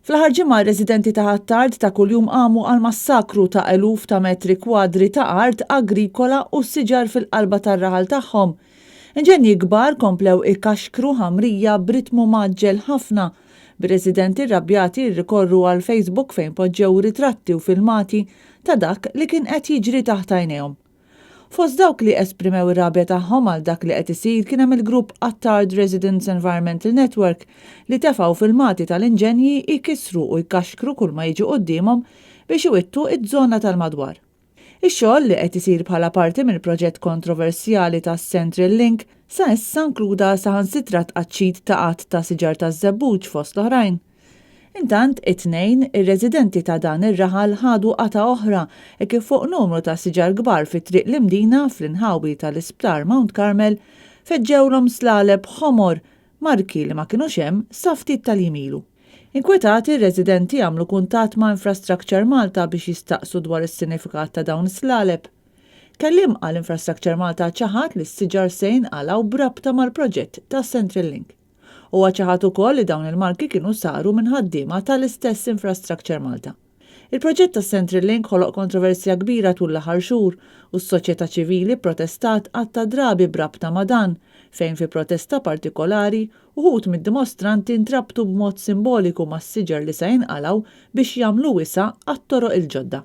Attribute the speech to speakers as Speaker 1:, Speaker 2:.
Speaker 1: Fl-aħħar ġimgħa r-residenti ta' Ħ'Attard ta' kuljum qamu għal massakru ta' eluf ta' metri kwadri ta' art agrikola u siġar fil-qalba tar-raħal tagħhom. Inġenji kbar komplew ikaxkru ħamrija b'ritmu mgħaġġel ħafna, bir-residenti rrabjati jirrikorru għal Facebook fejn poġġew ritratti u filmati ta' dak li kien qed jiġri taħt għajnejhom. Fost dawk li esprimew ir-rabja tagħhom għal dak li qed isir kien hemm il-grupp Attard Residents Environmental Network li tefgħu filmati tal-inġenji jkissru u jkaxkru kull ma jiġi quddiemhom biex iwittu ż-żona tal-madwar. Ix-xogħol, li qed isir bħala parti mill-proġett kontroversjali tas-Central Link, sa issa nkluda saħansitra tqaċċit ta' għadd ta' siġar taż-żebbuġ fost l-oħrajn. Intant, it-Tnejn, ir-residenti ta' dan ir-raħal ħadu qatgħa oħra hekk kif fuq numru ta' siġar kbar fi Triq l-Imdina fl-inħawi tal-Isptar Mount Carmel feġġewlhom slaleb ħomor, marki li ma kinux hemm sa ftit tal-jiem ilu. Inkwetati, r-residenti għamlu kuntatt ma' Infrastructure Malta biex jistaqsu dwar is-sinifikat ta' dawn is-slaleb. Kelliem għal Infrastructure Malta ċaħad li s-siġar se jinqalgħu b'rabta mal-proġett ta' Central Link. Huwa ċaħad ukoll li dawn il-marki kienu saru minn ħaddiema tal-istess Infrastructure Malta. Il-proġett tas-Central Link ħoloq kontroversja kbira tul l-aħħar xhur u s-soċjetà ċivili pprotestat għadd ta' drabi b'rabta ma' dan, fejn fi protesta partikolari, uħud mid-dimostranti ntrabtu b'mod simboliku mas-siġar li se jinqalgħu biex jagħmlu wisa' għat-toroq il-ġodda.